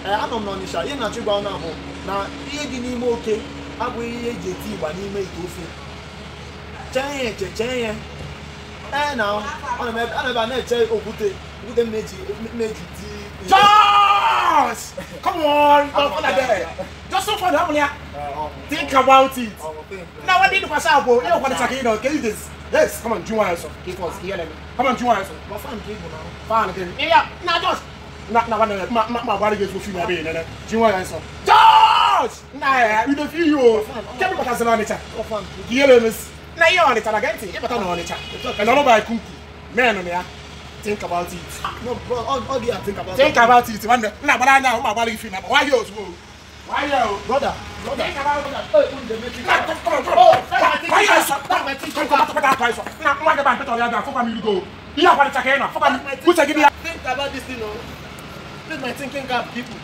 Ee, anọ m n'Ọnịsha. Ihe na-achọ ịgwa na bụ na ihe dị n'ime oke abụghị ihe eji eti ịgba n'ime ite ofe. Chee ya eche, chee ya. Ee, na ọ na ebe a na-eche okwute okwute mmeji mmeji ti. Josh! Come on, don't follow there. Just so far, think about it. Now, what did you pass out? You know what it's like, you this. Yes, come on, do you want to keep us here? Come on, do you want to? But fan people now. Fan again. Yeah, now Josh. Na one ma ma get for you be nene. Do you want to? Josh! Nah, we don't feel you. Can you pass on it? Here miss. Na you on it again. You better know on it. And all by kunku. Man on here. Think about it. No, bro, all the think about it. Think about it. One day, na but now ma gbara ifi na. Why you so? Why you? Brother, brother. Think about it. Oh, the making. Come on, oh, why you so? Na nwa ga ba mpeta ya ga fokwa mi go. Iya kwa chaka na fokwa mi. Uche gi. Think about this thing, oh. Please my thinking cap, people.